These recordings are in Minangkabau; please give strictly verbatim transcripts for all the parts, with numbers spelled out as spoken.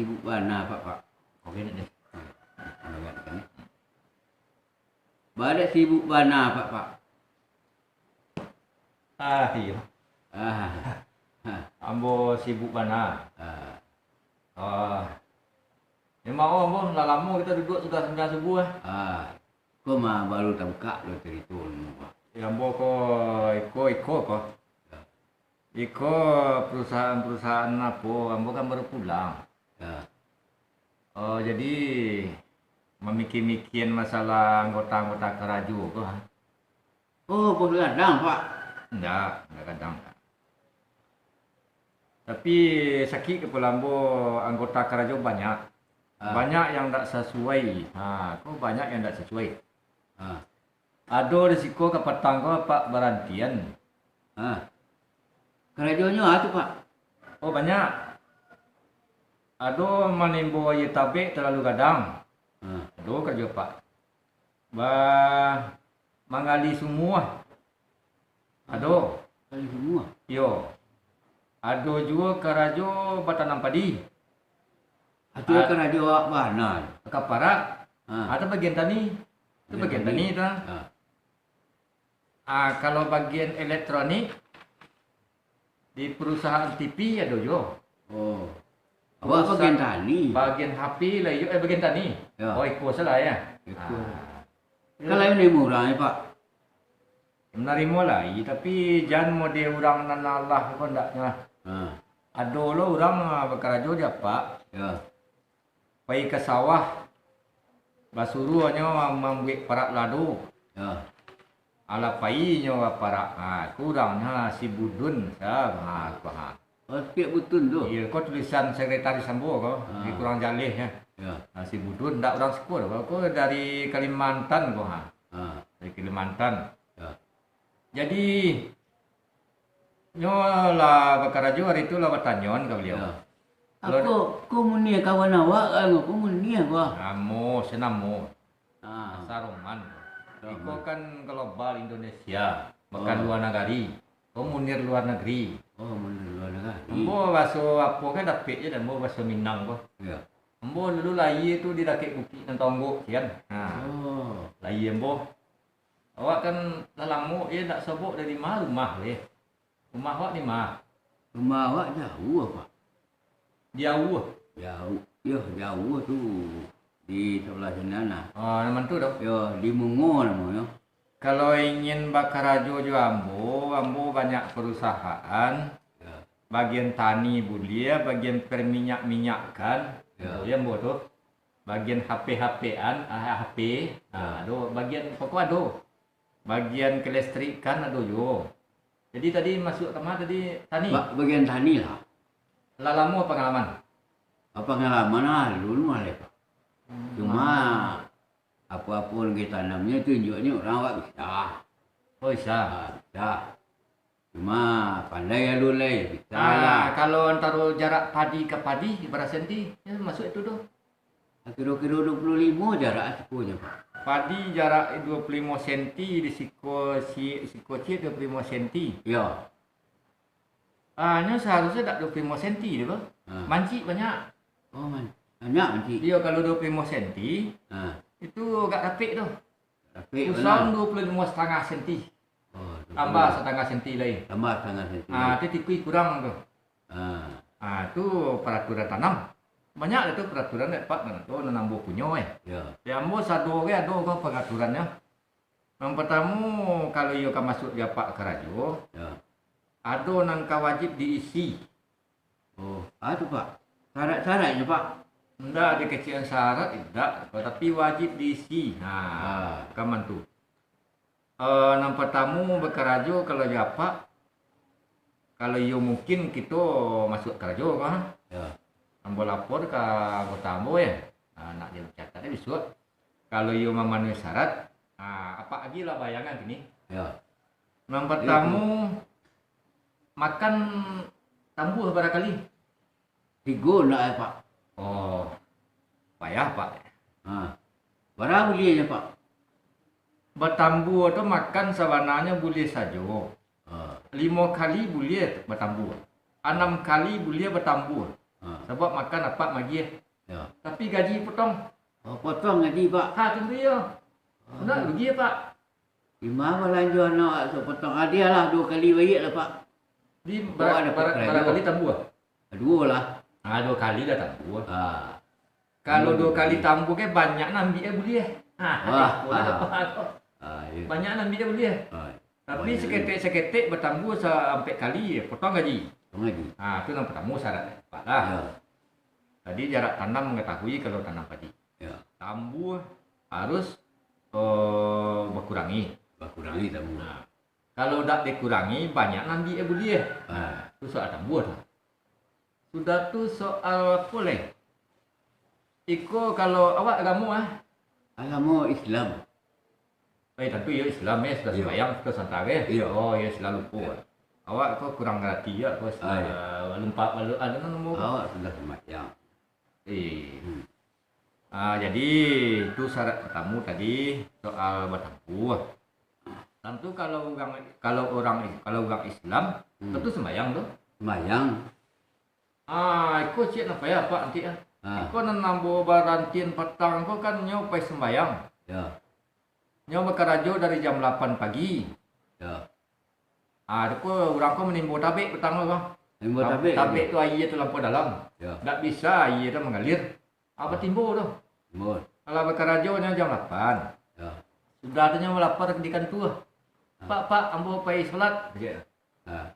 Sibuk bana, Pak, Pak. Oke, nak deh. Nah, nak kan, eh. Badak sibuk bana, Pak, Pak. Ah, iyo. Ah. Ambo sibuk bana. Ah. Ah. Memang, oh, ambo lah lamo kita duduk sudah sembilan subuh, eh. Ah. Ko mah baru tabukak lo carito nu, Pak. Ya, ambo ko iko, iko ko. Ya. Iko perusahaan-perusahaan apo, ambo kan baru pulang. Ya. Oh, jadi mamikir-mikir masalah anggota-anggota karajo ko, ha? Oh, bos gadang, Pak? Indak, indak gadang. Tapi sakik kapalo ambo, anggota karajo banyak. Ah. Banyak yang indak sasuai. Ha, ko banyak yang indak sasuai. Ah. Ado di siko kapatang ko, Pak, barantian. Ah. Karajonyo a tu, Pak? Oh, banyak. Ado manimbo aia tabek talalu gadang. Ah. Ado karajo, Pak. Ba-, manggali sumua. Ado. Manggali sumua? Iyo. Ado juo karajo batanam padi. Atu a- karajo awak bana. Kaparak. Ha. Atau bagian tani. Itu bagian tani tu, ha. Ha. Ah, kalau bagian elektronik, di perusahaan T V ado juo. Oh. Awak bagian tani. Bagian H P lah iyo, eh, bagian tani. Ya. Oh, iko salah, ya. Iko. Ah. Kalau ini murah, ya, Pak? Manarimo lai, tapi jan model urang nan alah ko ndaknyo lah. Ha. Ado lo urang, ah, bakarajo di apak. Ya. Pai ka sawah, basuruahnyo mambuek parak lado. Ya. Alah painyo baparak, ha, kurangnyo si Budun, sa-, ha, ko, ha. Oh, Piak Butun tu? Iyo, ko tulisan sekretaris ambo ko, ha, di kurang jaleh, ya. Ya. Ha, si Budun, ndak urang siko doh, ko dari Kalimantan ko, ha. Ha. Dari Kalimantan. Ya. Jadi, nyo lah bakarajo hari tu lah batanyoan ka baliau. Ya. Kalau ako, ko Munir kawan awak, kan, ko Munir, ko. Namo, sanamo. Ah. Asa Roman. Roman. Iko kan global Indonesia, bukan luar nagari. Oh, Munir luar nagari. Oh, Munir luar nagari. Ambo baso apo kan dapek je, ambo baso Minang ko. Ya. Ambo dulu lahia tu di dakek bukik nan tonggok, kan. Ha. Oh. Lahia ambo. Awak kan lah lamo, ye, ndak sobok dari ma rumah, weh. Rumah awak di ma? Rumah awak jauah, Pak. Jauah? Jauah. Yo, jauah tu di sabalah sinan lah. Ah, nan ma tu doh? Yo, di Mungo namonyo. Kalau ingin bakarajo jo ambo, ambo banyak perusahaan. Ya. Bagian tani buliah, bagian perminyak-minyakan. Ya. Buliah ambo tu. Bagian H P-H P-an, ah, H P. Ya. Ah, ado bagian pokok ado. Bagian kelistrikan ado juo. Jadi tadi masuak ka ma tadi, tani? Ba-, bagian tani lah. Lah lamo pangalaman? Ah, pangalaman alun mah lai, Pak. Hmm. Cuma apo-apo nan ditanamnyo tu unjuaknyo urang awak bisa. Oh, bisa. Ah, bisa. Cuma pandai alun lai, bisa lah. Ah, kalau antaro jarak padi ka padi, bara senti, ya, masuak itu tu. Kiro-kiro duo puluah limo jarak sikonyo, Pak. Padi jarak duo puluah limo senti di siko si-, siko ciek duo puluah limo senti. Iyo. Ah, nyo saharusnyo dak duo puluah limo senti tu, Pak. Ha. Mancik banyak. Oh, man-, banyak mancik. Iyo, kalau duo puluah limo senti, ha, itu agak rapek tu. Rapek. Usaun bana. Duo puluah limo satangah senti. Oh, duo puluah. Tambah satangah senti lai. Tambah satangah senti. Ah, tu tikui kurang tu. Ah. Ah, tu peraturan tanam. Banyak lah tu peraturan dek Pak nan tu, nan ambo punyo, eh. Ya. Di ambo sado ge ado ko peraturannyo. Nan pertamo, kalau iyo ka masuak di apak karajo, ya, ado nan ka wajib diisi. Oh, a tu, Pak? Syarat-syaratnyo, Pak? Ndak ado kecek syarat, indak, tapi wajib diisi. Nah, ah, ka ma tu. Eh, nan pertamo, bakarajo kalau di apak, kalau iyo mungkin kito masuak karajo, ha? Ya. Ambo lapor ka anggota ambo, ya. Nah, nak dicatat, eh, bisuak. Kalau iyo mamanuhi syarat, nah, apak agiahlah bayangan kini. Ya. Nan pertamo, makan tambuah barakali. Tigo ndak, eh, Pak? Oh, payah, Pak. Ha. Bara buliahnyo, Pak? Batambuah tu makan sabananyo buliah sajo. Ha. Limo kali buliah batambuah. Anam kali buliah batambuah. Ha. Sabab makan apak magiah. Yo. Tapi gaji potong. Oh, potong gaji, Pak. Ha, tentu iyo. Nak rugi, Pak. Ima balanjo anak sok potong hadiah lah, duo kali baiak lah, Pak. Di bara-, bara-, bara kali tambua? Duo lah. Ha, duo kali lah tambua. Ha. Kalau duo kali tambua kan banyak nak ambiak buliah. Ha, ha, ha. Banyak nak ambiak buliah. Ha. Tapi saketek-saketek batambua sa-, ampek kali, potong gaji. Potong gaji. Ha, tu nan partamo syarat dapat lah. Ya. Tadi jarak tanam mangatahui kalau tanam padi. Ya. Tambua harus uh, bakurangi. Bakurangi tambua. Ha. Kalau dak dikurangi, banyak nan ambiak buliah. Ha. Tu soal tambua tu. Sudah tu soal apo lai? Iko kalau awak agamo ah? Agamo Islam. Eh, tantu iyo Islam eh, sudah sembahyang, sudah santare. Iyo. Oh, iyo Islam lupo. Iyo. Awak ko kurang ngarati yo ko. Ah, iyo. Lumpak balu anu namo ko. Awak sudah sembahyang. Eh. Hmm. Ah, jadi itu syarat pertama tadi soal batampuah. Tantu kalau orang kalau orang kalau orang Islam hmm. Tentu sembahyang tu. Sembahyang. Ah, iko ciek nan payah Pak nanti ah. Ha. Iko nan ambo barantian patang ko kan nyo pai sembayang. Ya. Nyo bakarajo dari jam lapan pagi. Ya. Ah, tu ko urang ko manimbo tabek patang ko. Manimbo tabek. Tabek tu aia tu lampau dalam. Ya. Ndak bisa aia tu mangalir. Ah, batimbo tu. Timbul. Kalau bakarajo nyo jam lapan. Ya. Sudah tu nyo malapor di kantua. Ha. Pak, Pak, ambo pai solat. Ha.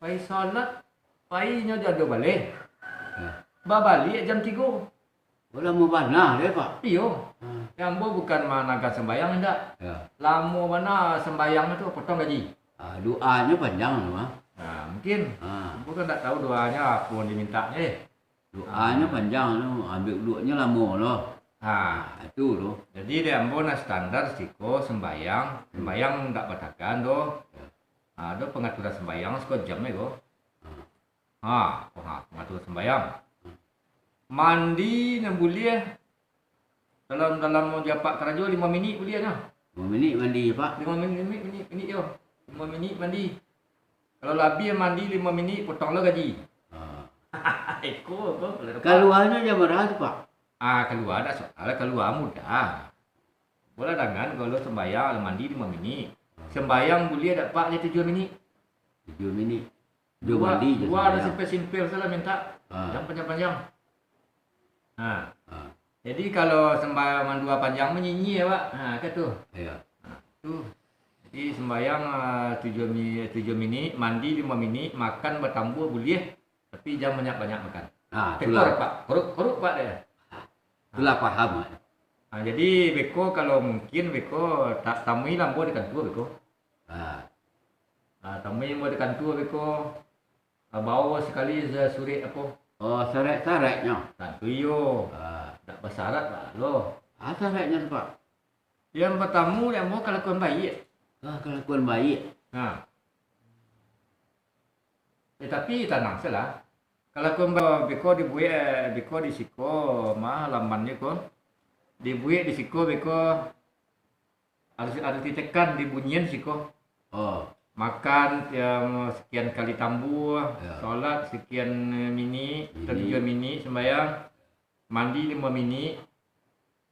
Pai solat, pai nyo jado baleh. Ha. Babaliak jam tigo. Oh, lamo bana deh, Pak. Iyo. Ha. Ya, ambo bukan managa sembayang indak. Ya. Lamo bana sembayang tu potong gaji. Ha, doanyo panjang tu, ha. Ha, mungkin. Ha. Ambo kan ndak tahu doanyo apo dimintak eh. Doanyo panjang tu, ambiak uduaknyo lamo lo. Ha. Ha, itu tu. Jadi dek ambo nak standar siko sembayang, sembayang ndak batakan tu. Ya. Ha, ado pangaturan sembayang siko jam ni ko. Ha, ha, pangaturan sembayang. Mandi nan buliah dalam, dalam japak karajo limo minik buliah nyo. Limo minik mandi, Pak. Limo minik, minik, minik, minik yo. Limo minik mandi. Kalau labiah mandi limo minik, potong lo gaji. Ha. Iko ko kalau dapat. Kaluanyo jam bara tu, Pak? Ah, kalua dak soal, kalua mudah. Bolah dangan kalau sembayang mandi limo minik. Sembayang buliah dak, Pak, dia tujuah minik? Tujuah minik. Dua, dua mandi je dua ada sembahyang. Simpel-simpel salah minta. Ha. Yang panjang-panjang. Ha. Ha. Jadi kalau sembahyang mandua panjang menyinyia, Pak. Ha, kan tu. Ya. Ha, tu. Jadi sembahyang ah, tujuah mi-, tujuah minik, mandi lima minik, makan batambua buliah, tapi jangan banyak-banyak makan. Ha, tekor, itulah. Pak. Korok-korok, Pak, dia. Itulah paham, Pak. Ha, jadi beko kalau mungkin beko ta-, tamui lambo di kantua beko. Ha. Ha, tamui lambo di kantua beko. Ah, bawo sakali sa-, surek apo? Oh, sarek-sareknyo. Tantu iyo. Ah. Dak basarat lah lo. Ah, sareknyo tu, Pak. Yang partamo, yang mau kalakuan baiak. Ah, kalakuan baiak. Ha. Eh, tapi tanang salah. Kalakuan ba-, beko dibuek, beko di siko, ma, laman ni ko. Dibuek di siko beko harus, harus ditekan di bunyian siko. Oh. Makan yang sekian kali tambua, ya. Solat sekian minik, atau tujuah minik sembahyang, mandi lima minik,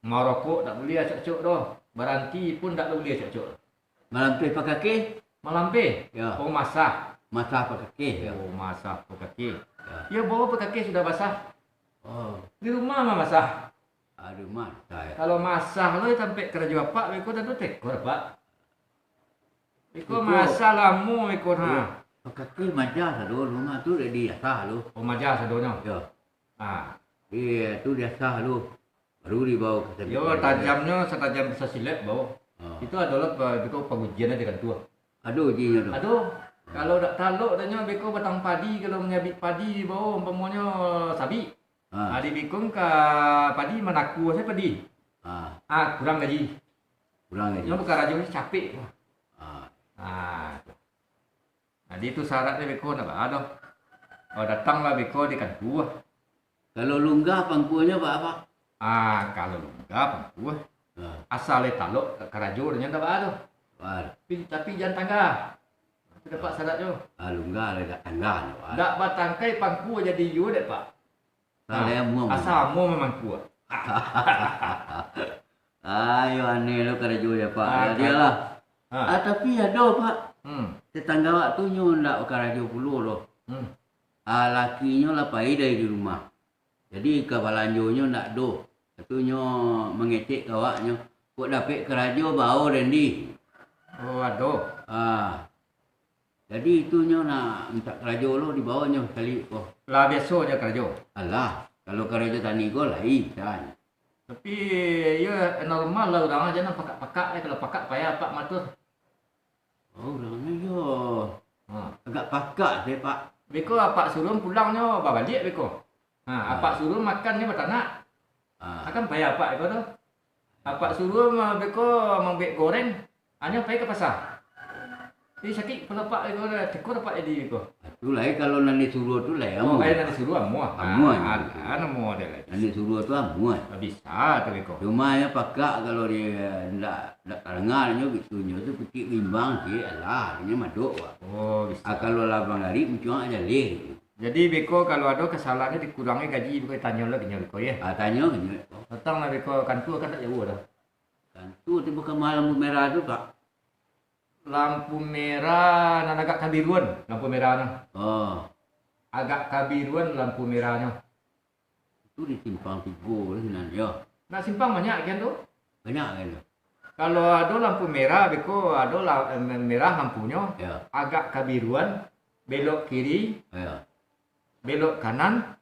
marokok tak boleh acok-acok doh, baranti pun tak boleh acok-acok. Malampeh pakakeh? Malampeh? Ya. Oh, masah. Masah pakakeh, ya. Oh, masah pakakeh. Ya. Ya, bawa pakakeh sudah basah. Oh. Di rumah mah masah. Aduh, mah, saya. Kalau masah lo sampai karajo apak, beko tantu tekor, Pak. Beko masah lamo beko, ha. Pakakeh majah sado rumah tu, dah diasah lo. Oh, majah sadonyo. Ya. Ha. Iya, tu diasah lo. Baru dibawa ke. Yo, tajamnyo satajam pisau silek, bawa. Ha. Itu adalah pa-, beko pangujian aja kan tu. Ado ujinnyo tu. Ado. Kalau dak talok danyo beko batang padi, kalau manyabik padi dibawa, umpamonyo sabik. Ha. Ha, dibikung ka padi, manakua sajo padi. Ha. Ha, kurang gaji. Kurang gaji. Nyo bakarajo ni capek. Ha. Ha, tu. Jadi tu syaratnyo beko ndak baa doh. Kalau datanglah beko di kantua. Kalau lunggah pangkuanyo baa, Pak? Ha, kalau lunggah pangkua. Ha. Asal lai talok ka-, karajo nyo ndak baa doh. Baa. Tapi, tapi jan tanggah. Tu dapat syarat tu. Ha, lunggah lai dak tanggah nyo, Pak. Dak batangkai pangkua jadi iyo dek, Pak. Salai amuah. Asa amuah mamangku. Ayo, aneh lo karajo ya, Pak. Ah, ya, kan. Dialah. Ha. Ah, tapi ado, Pak. Hmm. Tetangga awak tu nyo ndak bakarajo pulo doh. Hmm. Ah, lakinyo lah pai dari di rumah. Jadi, ka balanjonyo ndak ado. Itu nyo mangecek ka awaknyo. Kok dapek karajo, bao, Dendi. Oh, ado. Ah. Jadi, itu nyo nak mintak karajo lo, dibaonyo sakali ko. Lah biaso nyo karajo? Alah, kalau karajo tani ko lain, kan. Tapi, iyo normal lah urang aja nan pakak-pakak, eh, kalau pakak payah apak maatur. Oh, urang iyo. Ha. Agak pakak se, Pak. Beko apak suruah pulangnyo babaliak beko. Ha, ha. Apak suruah makannyo batanak. Ha. Akan payah apak beko tu. Apak suruah ma-, beko mambuek goreng, anyo pai ka pasa. Jadi sakik kapalo apak beko, tiko apak jadi beko. Tu lai kalau nan disuruah tu lai amuah. Oh, lai nan disuruah amuah. Amuah. Ah, ah, namo dia lai. Nan disuruah tu amuah. Ah, bisa tu beko. Cuma nyo pakak kalau dia ndak, ndak tadanganyo gitu, nyo tu pitiak bimbang sikit, alah, nyo madok, Pak. Oh, bisa. Ah, kalau lah banggarik, muncuang jaleh. Jadi, beko kalau ado kasalahan tu dikurangi gaji, beko tanyo lah ka inyo beko, ya? Ah, tanyo ka inyo beko. Datang lah beko, kantua kan tak jauah doh. Kantua tu bukan malam lampu merah tu, Pak? Lampu merah nan agak kabiruan, lampu merah tu. Oh. Agak kabiruan lampu merahnyo. Itu di simpang tigo tu sinan, yo. Nak simpang banyak kian tu? Banyak kian tu. Kalau ado lampu merah, beko ado la-, eh, merah lampunyo, ya, agak kabiruan, belok kiri, ya, belok kanan,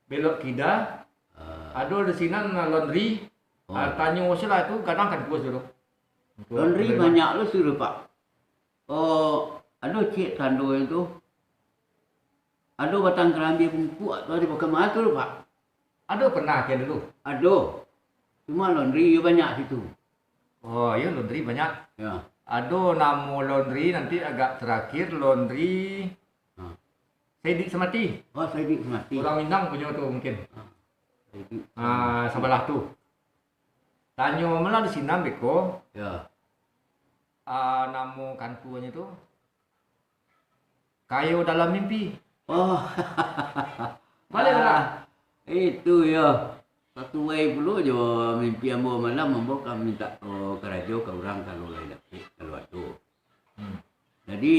belok kida. Ah. Ado di sinan laundry. Oh. Ah, tanyo se lah tu, kadang kan tuo suruh. Laundry banyak lo suruh, Pak. Oh, ado ciek tandonyo tu. Ado batang karambia bungkuak tu, ado bakama tu, Pak. Ado pernah kian dulu? Ado. Cuma laundry iyo banyak situ. Oh, iyo, laundry banyak. Ya. Ado namo laundry, nanti agak terakhir, laundry, ha, Saidik Samati. Oh, Saidik Samati. Urang Minang punyo tu mungkin. Ha. Saidik Samati. Ah, sabalah tu. Tanyo malah di sinan beko. Ya. Ah, namo kantuanyo tu? Kayo dalam mimpi. Oh. Baliak lah. Ah, itu yo. Sasuai pulo jo mimpi ambo malam, ambo ka mintak, oh, karajo ka urang kalau lai dapek, kalau ado. Hmm. Jadi,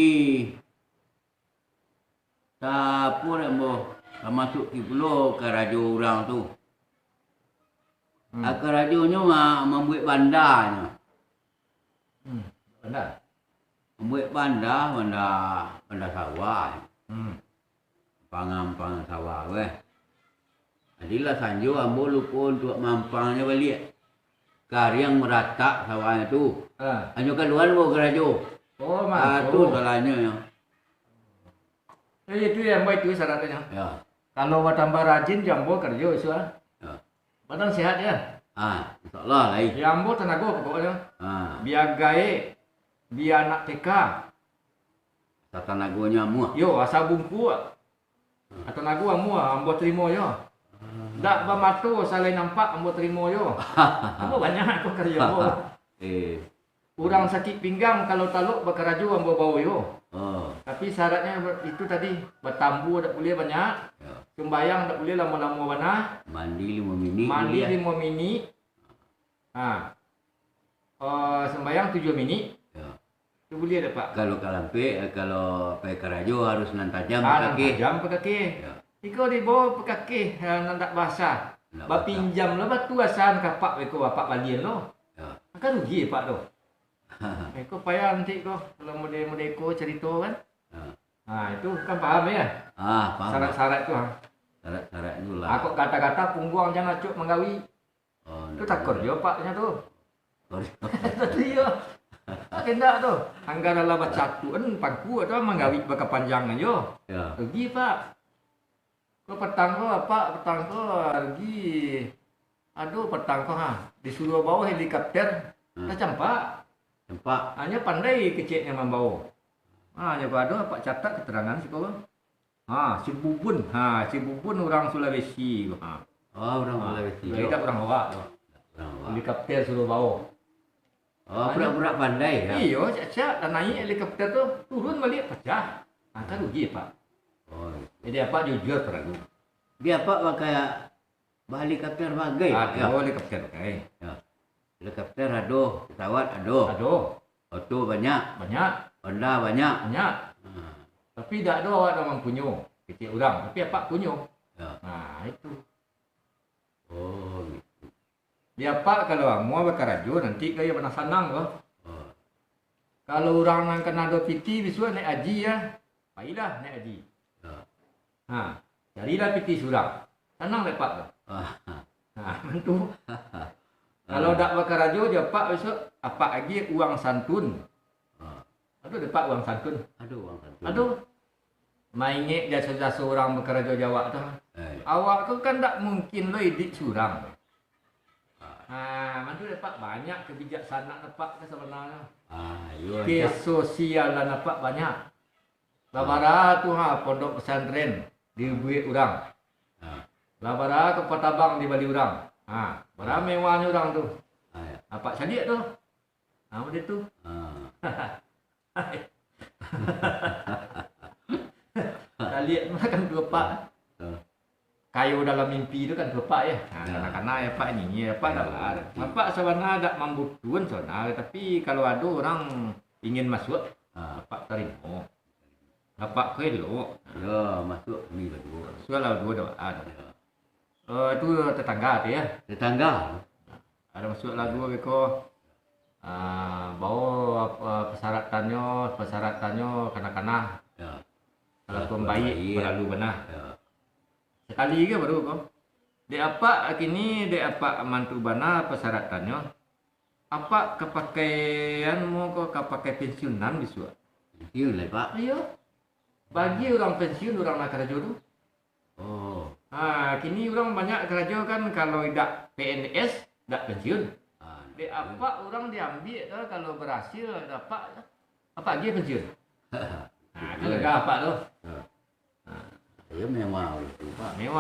sapo dek ambo, ka masuak pulo karajo urang tu. Hmm. Ah, karajonyo ma-, mambuek bandanyo. Hmm, banda. Mambuek banda, banda, banda sawah. Hmm. Ampangan-ampangan sawah, weh. Jadi lah sanjo ambo lupo untuak maampangnyo baliak. Kariang maratak sawahnyo tu. Ah. Hanyo kalua ambo karajo. Oh, ah, mantap. Tu salahnyo, yo. Eh, itu yo, ambo itu syaratnyo. Ya. Kalau batambah rajin, jo ambo karajo isuak, ah. Ya. Badan sehat, ya? Ah, insyaallah lai. Ya, ambo tanago pokoknyo. Ah. Bia gaek, bia anak T K. Asa tanagonyo amuah. Yo, asa bungkuak. Ah. Asa tanago amuah, ambo tarimo yo. Ah. Dak bamato salai nampak ambo tarimo yo. Ambo banyak ko karajo ambo. Eh. Urang sakik pinggang, kalau talok bakarajo ambo bao yo. Oh. Tapi syaratnyo itu tadi, batambua dak buliah banyak, ya, sumbayang dak buliah lamo-lamo bana. Mandi limo minik buliah. Mandi limo minik. Ha. Oh, sumbayang tujuah minik. Ya. Tu buliah dak, Pak? Kalau kalampek, eh, kalau pai karajo harus nan tajam. Ah, nan pakakeh. Tajam pakakeh. Ya. Iko dibawa pakakeh, eh, nan dak basah. Dak basah. Bapinjam lah batu asan kapak beko apak balian lo. Ya. Kan rugi, Pak, tu. Iko payah nanti ko, kalau mode-mode ko carito kan. Ha. Ha, itu kan paham ya? Ah, paham. Syarat-syarat tu, ha. Syarat-syarat tu lah. Ah, kok kata-kata pungguang jan acok manggawi. Oh, tu takor jo paknyo tu. Takor. Tadi yo. Tak kendak tu. Anggaran lah bacatuan pangku atau manggawi bakapanjangan jo. Ya. Rugi, Pak. Ko patang ko, Pak, patang ko rugi. Aduh, patang ko, ha. Disuruah bawa helikopter, hmm, tacampak. Campak. Hanyo pandai keceknyo mambawa. Ha, nyo ko ado, Pak, catat keterangan siko. Ha, si Bubun. Ha, si Bubun urang Sulawesi ko. Ha. Oh, urang Sulawesi. Ha, dak urang awak tu. Urang awak. Helikopter suruah bawa. Oh, pura-pura pandai, ya? Iyo, siap-siap lah naiak helikopter tu, turun baliak pacah. Ha, kan rugi, Pak. Oh, iyo. Jadi, apak jujur talalu. Di apak pakai bahelikopter bagai, Pak, yo? Ado helikopter bagai. Yo. Helikopter ado, pesawat ado. Ado. Oto banyak. Banyak. Honda banyak. Banyak. Ha. Tapi dak ado awak nan mampunyo, kecek urang. Tapi apak punyo. Yo. Nah, itu. Oh, gitu. Di apak kalau amuah bakarajo, nanti ka iyo sanang ko. Oh. Kalau urang nan ka ado piti bisuak naiak haji, yo, pailah naiak haji. Yo. Ha, carilah piti surang. Sanang dek apak tu. Ah. Ha, tu. Kalau dak bakarajo jo apak bisuak, apak agiah uang santun. Ah. Ado dek apak uang santun? Ado uang santun. Ado. Maingek jaso-jaso urang bakarajo jo awak tu. Eh. Awak tu kan dak mungkin lo iduik surang. Ah. Ha, mantun dek apak, banyak kebijaksanaan apak tu sabananyo. Ah, iyo, Cak. Kesosialan apak banyak. Lah bara tu, ha, pondok pesantren dibuek urang. Ha. Lah bara kapal tabang dibali urang. Ha, bara mewahnyo urang tu. Ha, yo. Apak caliak tu. Ha, macam tu. Ha. Caliak tu kan tu, Pak. Ha. Kayo dalam mimpi tu kan tu, Pak, yo. Ha, yo. Kanak-kanak yo, Pak, nyinyia, yo, Pak, yo, dah lah. Yo. Apak sabananyo dak mambutuahan sabananyo, tapi kalau ado urang ingin masuak, ha, apak tarimo. Apak ko elok. Yo, masuak kami baduo. Masuaklah baduo dah. Yo. Eh, tu tetangga tu, yo. Tetangga. Ado masuaklah duo beko. Ah, bao, apa, persyaratannya, persyaratannya kana-kana. Yo. Kalau pembaik, pembaik, balalu bana. Yo. Sakali ko baru ko. Dek apak kini, dek apak mantu bana persyaratannya, apak ka pakai, anu, ko ka pakai pensiunan bisuak. Pensiun lah, Pak. Iyo. Bagi urang pensiun, urang nan karajo tu. Oh. Ha, kini urang banyak karajo kan, kalau indak P N S, indak pensiun. Ah, dek apak urang diambiak tu, kalau barasil dapat, apak agiah pensiun. Ha, kan lega apak tu. Ha. Ha. Iyo mewah itu, Pak. Mewah.